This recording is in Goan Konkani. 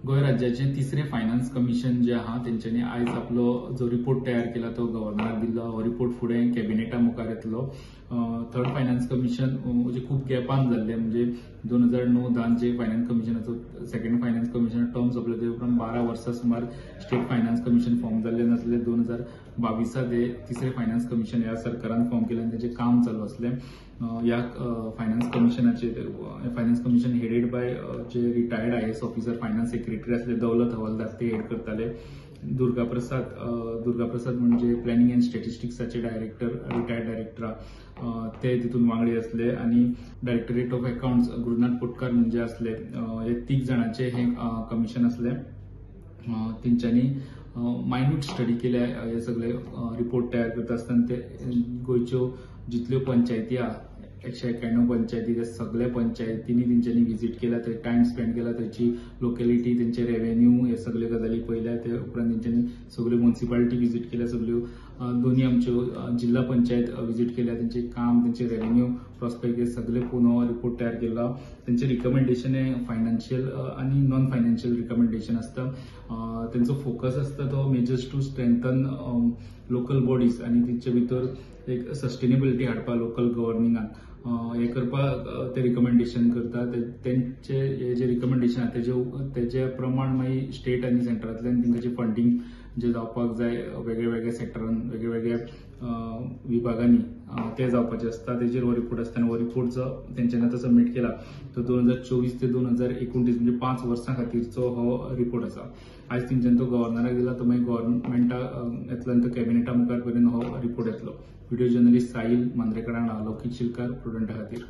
गोंय राज्याचें तिसरें फायनान्स कमिशन जें आहा तेंच्यांनी आयज आपलो जो रिपोर्ट तयार केला तो गव्हर्नराक दिल्लो. हो रिपोर्ट फुडें कॅबिनेटा मुखार येतलो. थर्ड फायनान्स कमिशन म्हणजे खूब गॅपान जाल्लें, म्हणजे 2009-10 जे फायनान्स कमिशनाचो सेकंड फायनान्स कमिशन टर्म सोंपले ते उपरांत 12 वर्सां सुमार स्टेट फायनान्स कमिशन फॉर्म जाल्लें नासलें. 2022 ते तिसरें फायनान्स कमिशन ह्या सरकारान फॉर्म केलें आनी तेचें काम चालू आसलें. ह्या फायनान्स कमिशनाचेर फायनान्स कमिशन हेडेड बाय जे retired IAS officer finance secretary आसले दौलत हवालदार ते हेड करताले. दुर्गाप्रसाद म्हणजे प्लॅनिंग अँड स्टॅटिस्टिक्साचे डायरेक्टर, रिटायर्ड डायरेक्टर, ते तितून वांगडी आसले आनी directorate of accounts Gurunath Kotkar म्हणजे आसले. हे 3 जाणांचे हे कमिशन आसले. तेंच्यांनी मायन्यूट स्टडी केल्या. हे सगळे रिपोर्ट तयार करता आसतना ते गोंयच्यो जितल्यो पंचायती आहा 191 पंचायती, त्या सगळ्या पंचायतींनी तेंच्यांनी विजीट केला, थंय टायम स्पेंड केला, थंयची लोकेलिटी, तेंचे रेवेन्यू हे सगळे गजाली पळयल्या. ते उपरांत तेंच्यांनी सगळ्यो म्युनिसिपालिटी विजीट केल्या, सगळ्यो दोन्ही आमच्यो जिल्हा पंचायत विजीट केल्या, तेंचे काम, तेंचे रेवेन्यू प्रोस्पेक्ट हे सगळे पळोवन रिपोर्ट तयार केला. तेंचे रिकमेंडेशन हे फायनान्शियल आनी नॉन फायनान्शियल रिकमेंडेशन आसता. तेंचो फोकस आसता तो measures to strengthen local bodies आनी तेंचे भितर एक सस्टेनेबिलिटी हाडपा लोकल गव्हर्निंगान हे करपाक ते रिकमेंडेशन करता. तेंचे हे जे रिकमेंडेशन आहा तेजे प्रमाण मागीर स्टेट आनी सेंटरांतल्यान तेंकां जे फंडींग जे जावपाक जाय वेगळे सेक्टरान, वेगळे विभागांनी ते जावपाचे आसता. तेजेर हो रिपोर्ट आसता आनी हो रिपोर्ट जो तेंच्यांनी आतां सबमीट केला तो 2024 ते 2029 म्हणजे 5 वर्सां खातीरचो हो रिपोर्ट आसा. आयज तेंच्यांनी तो गव्हर्नराक दिला, तो मागीर गव्हर्नमेंटा येतलो आनी तो कॅबिनेटा मुखार पर्यंत हो रिपोर्ट येतलो. व्हिडिओ जर्नलिस्ट साहिल मांद्रेकरान, लौकीक शिलकार, प्रुडंटा खातीर.